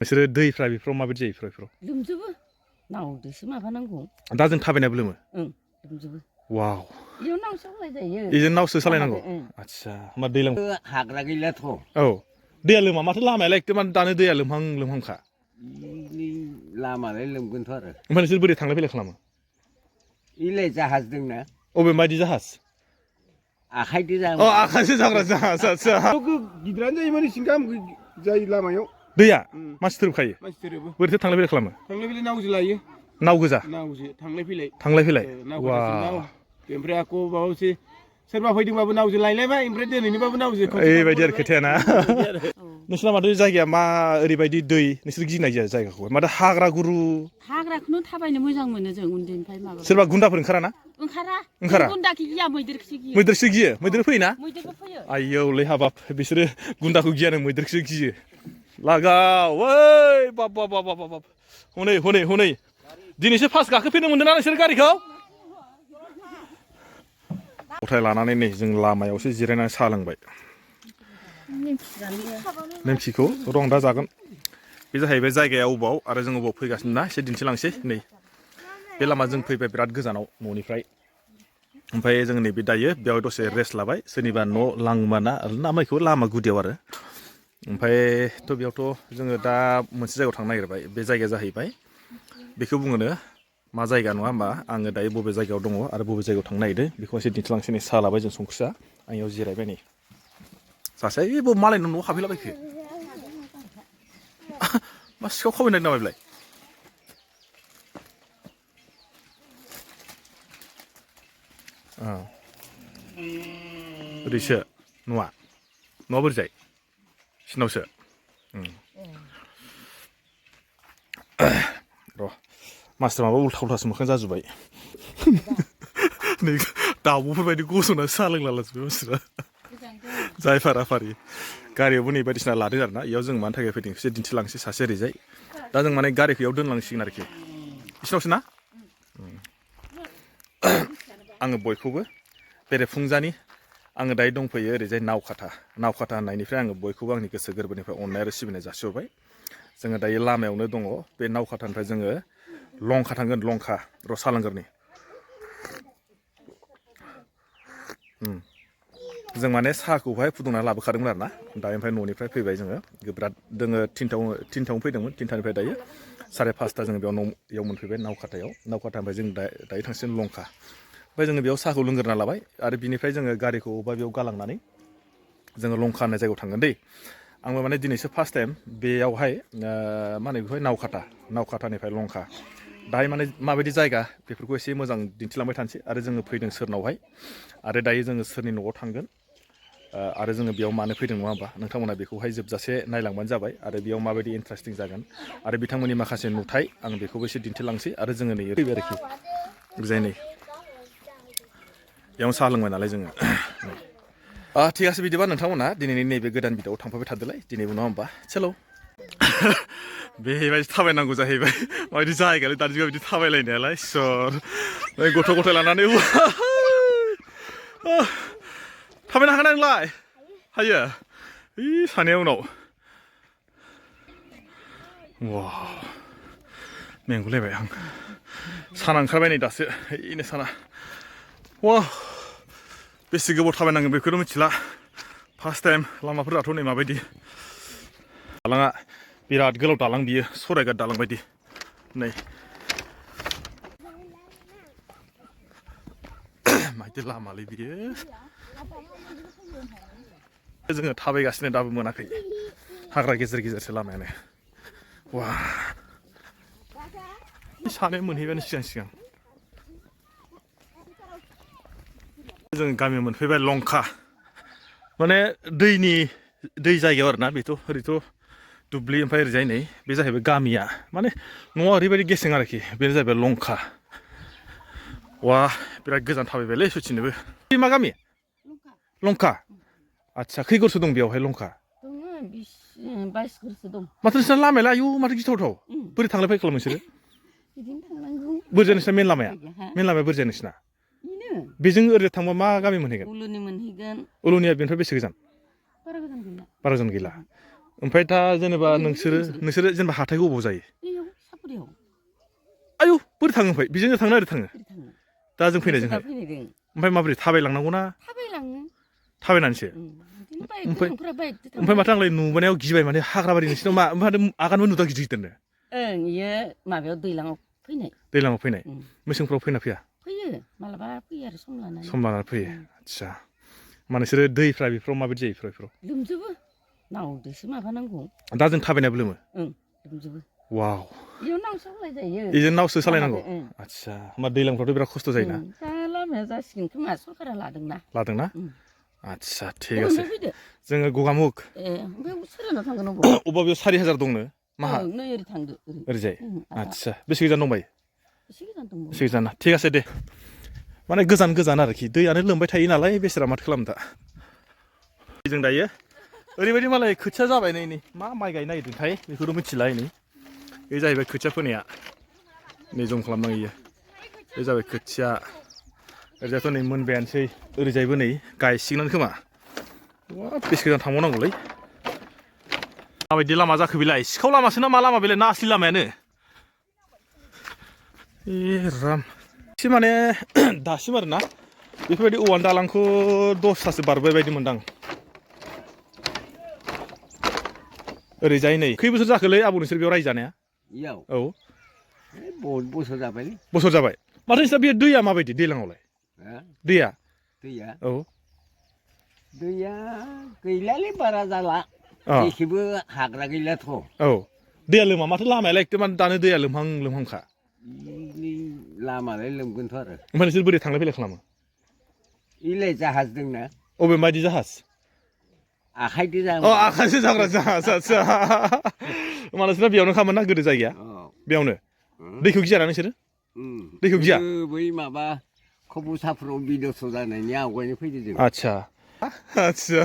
नोंसोरो दैफ्रा बेफोराव माबायदि जायो बेफोराव? लोमजोबो नावदोसो माबानांगौ। दा जों थाबायनायाबो लोमो? ओं लोमजोबो। वाव। इयाव नाव सालाय जायो। इजों नावसो सालायनांगौ? आदसा होमबा दैलां हाग्रा गैलाथ'। औ दैया लोमा माथो लामायालाय एकदम दानो दैया लोमहांखा। लामालाय लोमगोनथ' आरो। ओमफ्राय नोंसोर बोरै थांलाय फैलाय खालामो? इलाय जाहाज दोंना। अबे बायदि जाहाज? आखाइदो अ आखाइजों जाग्रा जाहाज आदसा। गिदिरानो जायो माने सिंगा जायो लामायाव। दैया मानसि थोरोबखायो? मानसि थोरोबो। बोरैथो थांलाय फैलाय खालामो? थांलाय फैलाय नावजो लायो। नाव गोजा? नावजो थांलाय फैलाय। थांलाय फैलाय? नाव ओमफ्राय आक' माबा मोनसे सोरबा फैदोंबाबो नावजो लायलायबाय ओमफ्राय दोनैनोबाबो नावजो। ओरैबायदि आरो खोथाया ना। नोंसिना माथो जायगाया मा ओरैबायदि दै नोंसोर गिनाय जाया जायगाखौ माथो हाग्रा गुरु। हाग्राखौनो थाबायनो मोजां मोनो जों उन्दैनिफ्राय माबा। सोरबा गुन्दाफोर ओंखारा ना? ओंखारा। गुन्दाखौ गिया मैदेरखौसो गियो। मैदेरसो गियो? मैदेर फैयोना? मैदेरबो फैयो। आयौलै हाबाब बिसोरो गुन्दाखौ गियानो मैदेरखौसो गियो। लागाव ओइ बाब बाब बाब बाब बाब हनै हनै हनै दिनैसो फार्स्ट गाखोफेरनो मोनदोंना नोंसोर गारिखौ? गथाय लानानै नै जों लामायावसो जिरायनानै साहा लोंबाय। नेमखिखौ रं दा जागोन। बे जाहैबाय जायगाया अबाव आरो जों अबाव फैगासिनो ना एसे दिन्थिलांसै नै बे लामाजों फैबाय बिराद गोजानाव न'निफ्राय ओमफ्राय जों नैबे दायो बेयाव दसे रेस्ट लाबाय सोरनिबा न' लांमाना ना माइखौ लामा गुदियाव आरो ओमफ्रायथ' बेयावथ' जोङो दा मोनसे जायगायाव थांनो नागिरबाय बे जायगाया जाहैबाय बेखौ बुङोनो मा जायगा नङा होमबा आङो दायो बबे जायगायाव दङ आरो बबे जायगायाव थांनो नागिरदों बेखौ एसे दिन्थिलांसै नै साहा लाबाय जों संख्रिसा आं इयाव जिरायबाय नै सासे मालायनाव न'आव हाबहैलाबायखो मा सिखाव खावै नागिरदों नामा बेलाय ओरैसो न'आ बोरैजाय सिनावसो र' मास्टार माबा उल्था उल्थासो मोखां जाजोब्बाय नै दाउब'फोरबायदि गसंना साहा लोंलालाजोब्बाय मानसिफ्रा जाय फाराफारि गारियावबो नै बायदिसिना लादों आरोना इयाव जों मानि थाखाय फैदों एसे दिन्थिलांसै सासे ओरैजाय दा जों माने गारिखौ इयाव दोनलांसिगोन आरोखि बिसिनावसो ना आङो बयखौबो बेरेफुंजानि आङो दायो दंफैयो ओरैजाय नावखाथा होननायनिफ्राय आङो बयखौबो आंनि गोसो गोरबोनिफ्राय अननाय आरो सिबिनाय जासिहरबाय जोङो दायो लामायावनो दङ बे नावखाथानिफ्राय जोङो लंका थांगोन लंका रसालांगोरनि जों माने साहाखौहाय फुदुंनानै लाबोखादोंमोन आरो ना दायो ओमफ्राय न'निफ्राय फैबाय जोङो बिराद दोङो थिनथायावनो फैदोंमोन थिनथानिफ्राय दायो 5:30 जोङो बेयाव न'आव मोनफैबाय नावखाथानिफ्राय जों दायो थांसिगोन लंका ओमफ्राय जोङो बेयाव साहाखौ लोंग्रोना लाबाय आरो बिनिफ्राय जोङो गारिखौ अबेबा बेयाव गालांनानै जोङो लंका होननाय जायगायाव थांगोन दै आंबो माने दिनैसो फार्स्ट टाइम बेयावहाय मा होनो बेखौहाय नावखाथानिफ्राय लंका दाहाय माने माबायदि जायगा बेफोरखौ एसे मोजां दिन्थिलांबाय थानोसै आरो जोङो फैदों सोरनावहाय आरो दायो जोङो सोरनि न'आव थांगोन आरो जोङो बेयाव मानो फैदों नङा होमबा नोंथांमोना बेखौहाय जोबजासे नायलांबानो जाबाय आरो बेयाव माबायदि इन्टारेस्टिं जागोन आरो बिथांमोननि माखासे नुथाय आं बेखौबो एसे दिन्थिलांसै आरो जोङो नै फैबाय आरोखि जाय नै बेयावनो साहा लोंबाय नालाय जोङो थिग আছে बिदिबा नोंथांमोना दिनैनि नैबे गोदान भिडिअ'आव थांफाबाय थादोलाय दिनैबो नङा होमबा चेल' बेबायदि थाबायनांगौ जाहैबाय माबायदि जायगायालाय दानि जुगाव बिदि थाबायलायनायालाय इसोर गथ' गथाय लानानै थाबायनो हागोन नोंलाय हायो सानैया उनाव वाव मेंगुलायबाय आं साना ओंखारबाय नै दासो ओइनो साना वाव बेसे गोबाव थाबायनांगोन बेखौनो मिथिला फार्स्ट टाइम लामाफोराथ' नै माबायदि दालाङा बिराद गोलाव दालां बियो सरायघाट दालां बायदि नै मायदि लामालै बियो जोङो थाबायगासिनो दाबो मोनाखै हाग्रा गेजेर गेजेरसो लामायानो वा सानै मोनहैबानो सिगां जों गामियाव मोनफैबाय लंका माने दै जायगायाव आरोना बेथ' ओरैथ' दुब्लि ओमफ्राय ओरैजाय नै बे जाहैबाय गामिया माने न'आ ओरैबायदि गेसें आरोखि बेनो जाहैबाय लंका वा बिराद गोजान थाबायबायलै सचिनोबो मा गामि लंका आदसा खै घरसो दं बेयावहाय लंका दङ 22 घरसो दं माथो नोंसिना लामायालाय आयु माथो गिथावथाव बोरै थांलाय फैलाय खालामो नोंसोरो बिदिनो थांनांगौ बोरैजाय नोंसिना मेन लामाया बोरैजाय नोंसिना बेजों ओरैजाय थांबा मा गामि मोनहैगोन उलुनि मोनहैगोन उलुनिया बेनिफ्राय बेसे गोजान बारा गोजान गैला बारा गोजान गैला ओमफ्राय दा जेनेबा नोंसोरो जेनेबा हाथायखौ अबाव जायो बैयाव सापुरियाव आयौ बोरै थाङो ओमफ्राय बेजोंनो थाङो ओरै थाङो ओरै थाङो दा जों फैनायजोंहाय फैनायदों ओमफ्राय माबोरै थाबायलांनांगौ ना थाबायलाङो थाबायनानैसो बिदिनो बाइकफोरा बाइकजों थाङो ओमफ्राय माथो आंलाय नुबोनायाव गिबाय माने हाग्रा बारि नोंसिनाव मा ओमफ्राय आगानबो नुदों गिदिर गिदिरनो ओं इयो माबायाव दैलाङाव फैनाय दैज्लाङाव फैनाय मेसेंफ्राव फैना फैया फैयो मालाबा फैयो आरो सम लानानै सम लानानै फैयो आदसा मा नोंसोरो दैफ्रा बेफोराव माबायदि जायो बेफोराव लोमजोबो नावदोसो माबानांगौ दा जों थाबायनायाबो लोमो ओं लोमजोबो वाव इयाव नाव सालाय जायो बेजों नावसो सालायनांगौ आदसा होमबा दैज्लांफ्रावथ' बिराद खस्थ' जायोना दा लामाया जासिगोन खोमा सरकारा लादोंना लादोंना आदसा थिग আছে जोङो गगामुग ए ओमफ्राय सोरनाव थांगोन अबाव अबा बेयाव 4000 दंनो माहा नै ओरै थांदो ओरै ओरैजाय आदसा बेसे गोजान दंबायो एसे गोजान दंबावो एसे गोजान थिग আছে दे माने गोजान गोजान आरोखि दैयानो लोमबाय थायो नालाय बेसेरा माथो खालामनो दा जों दायो ओरैबायदि मालाय खोथिया जाबाय नै मा माइ गायनो नागिरदोंथाय बेखौथ' मिथिला नै बे जाहैबाय खोथिया फोनाया नै जम खालामनांगौ बे जाबाय खोथिया ओरैजायथ' नै मोनबायानोसै ओरैजायबो नै गायसिगोनानो खोमा बेसे गोजान थांबावनांगौलै माबायदि लामा जाखो बेलाय सिखाव लामासो ना मा लामा बेलाय ना असलि लामायानो ए राम एसे माने दासिम आरोना बेफोरबायदि औवानि दालांखौ 10थासो बारबाय बायदि मोनदां ओरैजाय नै खै बोसोर जाखोलै आबौ नोंसोर बेयाव रायजो जानाया इयाव औ बहुत बोसोर जाबायलै बोसोर जाबाय माथो नोंसिना बे दैया माबायदि दैलाङावलाय दैया दैया औ दैया गैलालै बारा जाला एसेबो हाग्रा गैलाथ' औ दैया लोमा माथो लामायालाय एकदम दानो दैया लोमहांखा लामालाय लोमगोनथ' आरो ओमफ्राय नोंसोर बोरै थांलाय फैलाय खालामो इलाय जाहाज दंना अबे बायदि जाहाज आखाइजों जाहाज आखाइजों जाग्रा जाहाज आदसा होमबा नोंसोरना बेयावनो खामोन ना गोदो जायगाया बेयावनो दैखौ गियाना नोंसोरो दैखौ गिया बै माबा खबुसाफ्राव बिदस जानायनि आवगायनो फैदो जों आदसा आदसा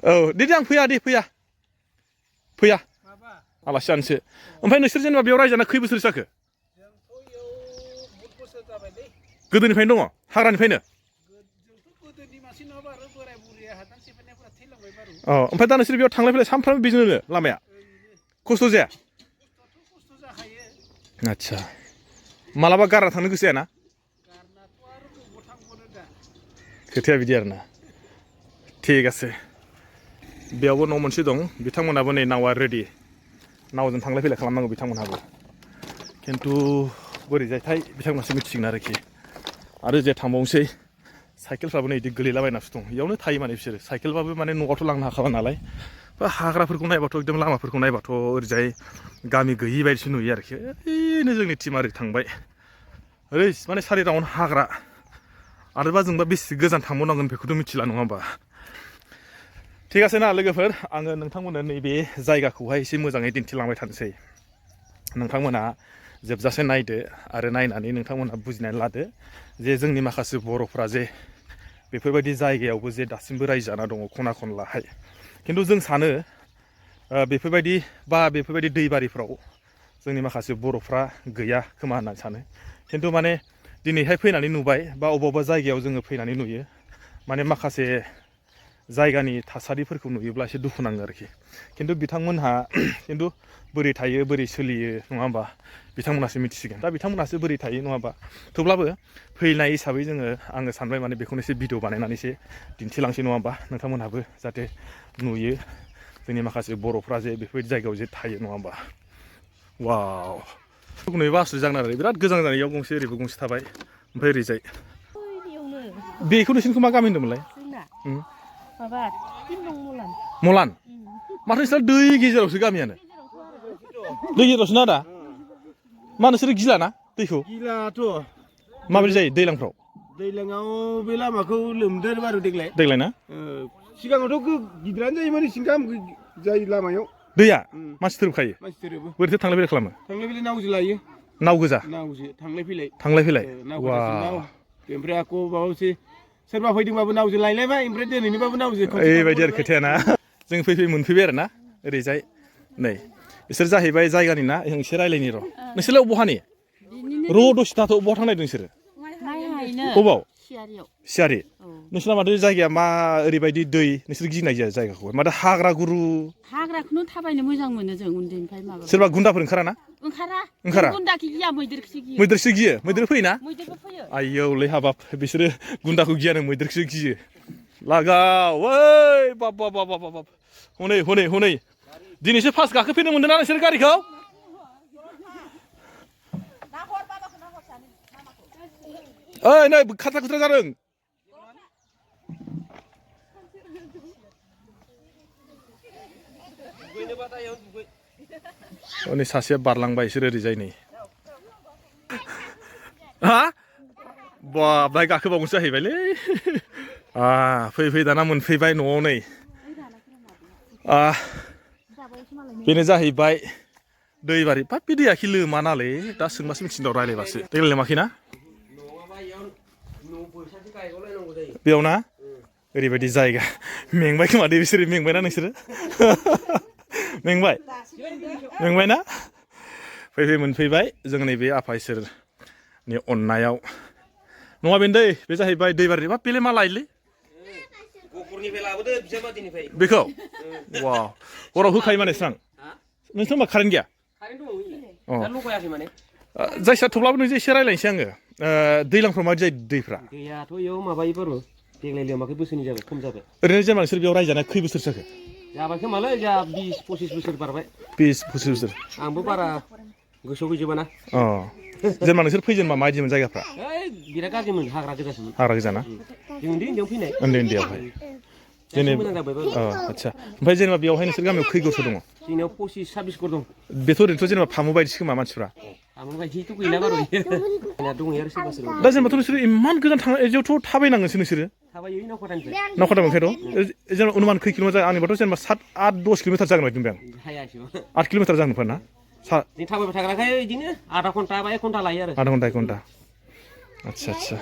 औ दे आं फैया दे फैया आलासि जानोसो ओमफ्राय नोंसोर जेनेबा बेयाव रायजाना खै बोसोर जाखो गोदोनिफ्रायनो दङ हाग्रानिफ्रायनो औ ओमफ्राय दा नोंसोर बेयाव थांलाय फैलाय सानफ्रामबो बेजोंनो लामाया खस्थ' जाया आदसा मालाबा गारना थांनो गोसो जायाना खोथाया बिदि आरोना थिग আছে बेयावबो न' मोनसे दं बिथांमोनहाबो नै नावा रेडि नावजों थांलाय फैलाय खालामनांगौ बिथांमोनहाबो खिन्थु बोरै जायथाय बिथांमोनासो मिथिसिगोन आरोखि आरो जे थांबावनोसै साइकेलफ्राबो नै बिदि गोलैलाबायनासो दं इयावनो थायो माने बिसोरो साइकेलबाबो माने न'आवथ' लांनो हाखाला नालाय बा हाग्राफोरखौ नायबाथ' एकदम लामाफोरखौ नायबाथ' ओरैजाय गामि गैयि बायदिसो नुयो आरोखि ओरैनो जोंनि टिमा ओरै थांबाय ओरै माने 4 राउन्ड हाग्रा आरोबा जोंबा बेसे गोजान थांबावनांगोन बेखौथ' मिथिला नङा होमबा थिग আছে ना लोगोफोर आङो नोंथांमोननो नैबे जायगाखौहाय एसे मोजाङै दिन्थिलांबाय थानोसै नोंथांमोना जोबजासे नायदो आरो नायनानै नोंथांमोना बुजिनानै लादो जे जोंनि माखासे बर'फ्रा जे बेफोरबायदि जायगायावबो जे दासिमबो रायजो जाना दङ खना खनलाहाय खिन्थु जों सानो बेफोरबायदि दैबारिफ्राव जोंनि माखासे बर'फ्रा गैया खोमा होननानै सानो खिन्थु माने दिनैहाय फैनानै नुबाय बा अबेबा जायगायाव जोङो फैनानै नुयो माने माखासे जायगानि थासारिफोरखौ नुयोब्ला एसे दुखु नाङो आरोखि खिन्थु बिथांमोनहा खिन्थु बोरै थायो बोरै सोलियो नङा होमबा बिथांमोनासो मिथिसिगोन दा बिथांमोनासो बोरै थायो नङा होमबा थेवब्लाबो फैनाय हिसाबै आङो सानबाय माने बेखौनो एसे भिडिअ बानायनानै एसे दिन्थिलांसै नङा होमबा नोंथांमोनहाबो जाहाथे नुयो जोंनि माखासे बर'फ्रा जे बेफोरबायदि जायगायाव जे थायो नङा होमबा वाव नुयोबा आसुरि जागोन आरो बिराद गोजान जानायाव गंसे ओरैबो गंसे थाबाय ओमफ्राय ओरैजाय बेखौ नोंसिनिखौ मा गामि होनदोंमोनलाय माबा मलान माथो नोंसोर दै गेजेरावसो गामियानो दै गेजेरावसो ना दा मा नोंसोरो गिलाना दैखौ गिलाथ' माबोरै जायो दैलांफ्राव दैलाङाव बे लामाखौ लोमदों बारु देग्लाय ना सिगाङावथ' गिदिरानो जायोमोन एसे गाहाम जायो लामायाव दैया मानसि थोरोबखायो मानसि थोरोबो बोरैथो थांलाय फैलाय खालामो थांलाय फैलाय नावजो लायो नाव गोजा नावजो थांलाय फैलाय वाव ओमफ्राय आक' माबासै सोरबा फैदोंबाबो नावजो लायलायबाय ओमफ्राय दिनैनिबाबो नावजो ओरैबायदि आरो खोथाया ना जों फैयै मोनफैबाय आरो ना ओरैजाय नै बिसोर जाहैबाय जायगानि ना जों एसे रायलायनि र' नोंसोरलाय बहानि र' दसे थाथ' बहा थांनायदों नोंसोरो माइ हायनो अबाव सियारियाव सियारि औ नोंसोरना माथो जायगाया मा ओरैबायदि दै नोंसोर गिनाय जाया जायगाखौ माथो हाग्रा गुरु हाग्राखौनो थाबायनो मोजां मोनो जों उन्दैनिफ्राय माबा सोरबा गुन्दाफोर ओंखाराना ओंखारा? गुन्दाखि गिया मैदेरखौसो गियो मैदेरसो गियो मैदेर फैयोना मैदेरबो फैयो आयौलै हाबाब बिसोरो गुन्दाखौ गियानो मैदेरखौसो गियो लागाव ओइ बाब बाब बाब बाब बाब हनै हनै हनै दिनैसो फार्स्ट गाखोफैनो मोन्दों ना नोंसोर गारिखौ ओइ नै खाथ्रा खुथ्रा जादों हनै सासेया बारलांबाय बिसोर ओरैजाय नै हा बा बाय गाखोबावनोसो जाहैबायलै फै फै दाना मोनफैबाय न'आव नै बेनो जाहैबाय दैबारि बा बे दैया खि लोमानालै दा सोंबासो मिथिदों रायलायबासो देग्लाय लोमाखैना बेयाव ना ओरैबायदि जायगा मेंबाय खोमा दे बिसोरो मेंबायना नोंसोरो मेंबाय मेंबायना फै फै मोनफैबाय जों नैबे आफा इसोरनि अननायाव नङा बेनो दै बे जाहैबाय दैबारि बा बेलाय मा लायलै बेखौ वा हराव होखायो माने स्रां नोंथ' होनबा कारेन्ट गैया जायखिया थेवब्लाबो नोंजों एसे रायज्लायनोसै आङो दैज्लांफ्राव माबायदि जायो दैफ्रा दैयाथ' इयाव माबायो बारु देग्लाय लोमाखै बोसोरनै जाबाय खम जाबाय ओरैनो जेनेबा नोंसोर बेयाव रायजानाया खै बोसोर जाखो जाबाय खोमालै जा 20-25 बोसोर बारबाय 20-25 बोसोर आंबो बारा गोसोआव गैजोबा ना जेनेबा नोंसोर फैजेनबा माबायदिमोन जायगाफ्रा बिराद गाज्रिमोन हाग्रा गोजासोमोन हाग्रा गोजा ना जों उन्दैयाव फैनाय उन्दैयावहाय जेनेबा आदसा ओमफ्राय जेनेबा बेयावहाय नोंसोर गामियाव खै गरसो दङ जोंनियाव 25-26 गर दं बेथ' ओरैनोथ' जेनेबा फामु बायदिसो खोमा मानसिफ्रा बायदिथ' गैला बारु दङ आरो सोरबा सोरबा दा जेनेबाथ' नोंसोर इमान गोजान थांनो एदियावथ' थाबायनांगोनसो नोंसोरो थाबायो नावखाथानिफ्राय नावखाथा मोनखायथ' जेनेबा अनुमान खै किल'मिटार आंनिबाथ' जेनेबा 7-8-10 किल'मिटार जागोन बायदि मोनबाय आं 8 किल'मिटार जागोन खोमा ना जों थाबायबाय थाग्राखाय बिदिनो आधा घन्टा बा 1 घन्टा लायो आरो आधा घन्टा 1 घन्टा आदसा आदसा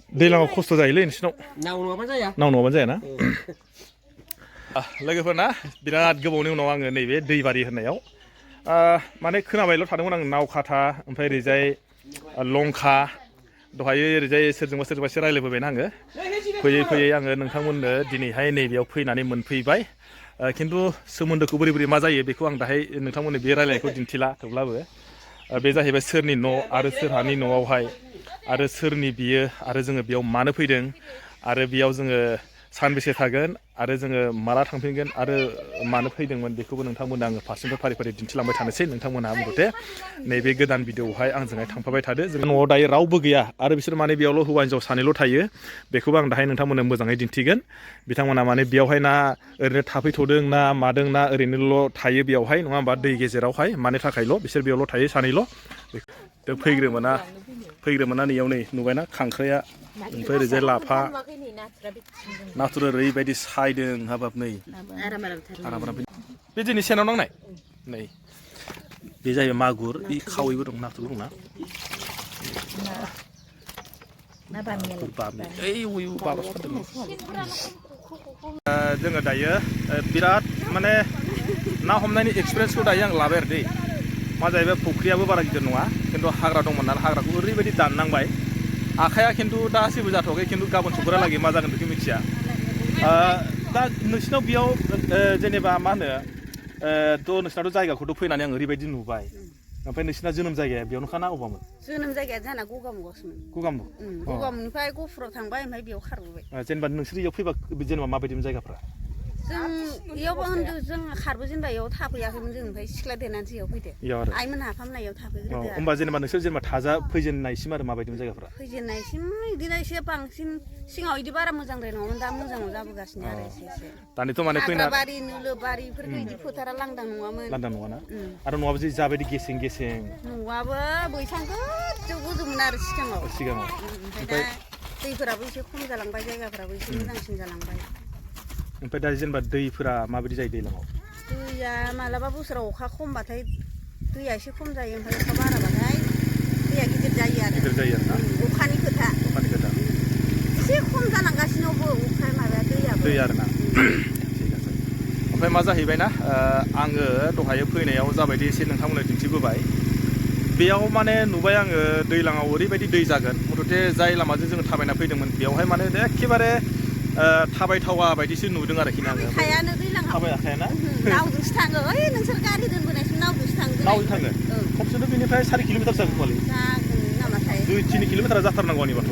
दैज्लाङाव खस्थ' जायोलै नोंसिनाव नाव नङाबा जाया नाव नङाबानो जायाना लोगोफोरना बिराद गोबावनि उनाव आङो नैबे दैबारि होननायाव माने खोनाबायल' थादोंमोन आं नावखाथा ओमफ्राय ओरैजाय लंका दहायो ओरैजाय सोरजोंबा सोरजोंबा एसे रायज्लायबोबायना आङो फैयै फैयै आङो नोंथांमोननो दिनैहाय नैबेयाव फैनानै मोनफैबाय खिन्थु सोमोन्दोखौ बोरै बोरै मा जायो बेखौ आं दाहाय नोंथांमोननो बे रायलायनायखौ दिन्थिला थेवब्लाबो बे जाहैबाय सोरनि न' आरो सोरहानि न'आवहाय आरो सोरनि बियो आरो जोङो बेयाव मानो फैदों आरो बेयाव जोङो सानबेसे थागोन आरो जोङो माला थांफिनगोन आरो मानो फैदोंमोन बेखौबो नोंथांमोननो आङो फारसेनिफ्राय फारि फारि दिन्थिलांबाय थानोसै नोंथांमोनहा मथे नैबे गोदान भिडिअआवहाय आंजोंहाय थांफाबाय थादो जों न'आव दायो रावबो गैया आरो बिसोर माने बेयावल' हौवा हिन्जाव सानैल' थायो बेखौबो आं दाहाय नोंथांमोननो मोजाङै दिन्थिगोन बिथांमोना माने बेयावहाय ना ओरैनो थाफैथ'दों ना मादों ना ओरैनोल' थायो बेयावहाय नङा होमबा दै गेजेरावहाय मानि थाखायल' बिसोर बेयावल' थायो सानैल' फैग्रोमोना नैयाव नै नुबायना खांख्राइया ओमफ्राय ओरैजाय लाफा नाथुर ओरैबायदि सायदों हाबाब नै आराम बे दिनै सेनाव नांनाय नै बे जाहैबाय मागुर बे खावैबो दं नाथुर दंना जोङो दायो बिराद माने ना हमनायनि एक्सपिरियेन्सखौ दायो आं लाबाय आरो दै मा जाहैबाय फुख्रियाबो बारा गिदिर नङा खिन्थु हाग्रा दंमोन नालाय हाग्राखौ ओरैबायदि दाननांबाय आखाइया खिन्थु दा जेबो जाथ'वाखै खिन्थु गाबोन समफोरहालागै मा जागोन बेखौ मिथिया दा नोंसिनाव बेयाव जेनेबा मा होनो थ' नोंसिनाथ' जायगाखौथ' फैनानै आं ओरैबायदि नुबाय ओमफ्राय नोंसिना जोनोम जायगाया बेयावनोखा ना अबावमोन जोनोम जायगाया जोंना गगामुगावसोमोन गगामुगनिफ्राय गफुराव थांबाय ओमफ्राय बेयाव खारबोबाय जेनेबा नोंसोर बेयाव फैबा जेनेबा माबायदिमोन जायगाफ्रा जों बेयावबो होनदों जों खारबोजेनबा बेयाव थाफैयाखैमोन जों ओमफ्राय सिख्ला देरनानैसो बेयाव फैदो आइमोन हाफामनायाव थाफैग्रोदो होमबा जेनेबा नोंसोर जेनेबा थाजा फैजेननायसिम आरो माबायदिमोन जायगाफ्रा फैजेननायसिम बिदिनो एसे बांसिन सिगाङाव बिदि बारा मोजांद्राय नङामोन दा मोजाङाव जाबोगासिनो आरो एसे दानिथ' माने फैना बारि नुलो बारिफोरखौ बिदि फोथारा लांदां नङामोन लांदां नङाना आरो नङाबा जे जाबायदि गेसें न'आबो बैसां गोजौ गोजौमोन आरो सिगाङाव ओमफ्राय दा दैफोराबो एसे खम जालांबाय जायगाफोराबो एसे मोजांसिन जालांबाय ओमफ्राय दा जेनेबा दैफोरा माबायदि जायो दैलाङाव दैया मालाबा बोसोराव अखा खमबाथाय दैया एसे खम जायो ओमफ्राय अखा बाराबाथाय दैया गिदिर जायो आरो अखानि खोथा एसे खम जालांगासिनोबो अखा माबाया दै आरोना थिग আছে ओमफ्राय मा जाहैबायना आङो दहाय फैनायाव जाबायदि एसे नोंथांमोननो दिन्थिबोबाय बेयाव माने नुबाय आङो दैलाङाव ओरैबायदि दै जागोन मथथे जाय लामाजों जोङो थाबायना फैदोंमोन बेयावहाय माने एखेबारे थाबायथावा बायदिसो नुदों आरोखि ना आङो थाबायखायानो दैलाङाव थाबायाखायाना नावजोंसो थाङो ओइ नोंसोर गारि दोनबोनायसिम नावजोंसो थाङो नावजों थाङो खमसेनो बेनिफ्राय 4 किल'मिटार जागोन खोमालै जागोन नामाथाय 2-3 किल'मिटार जाथारनांगौ आंनिबाथ'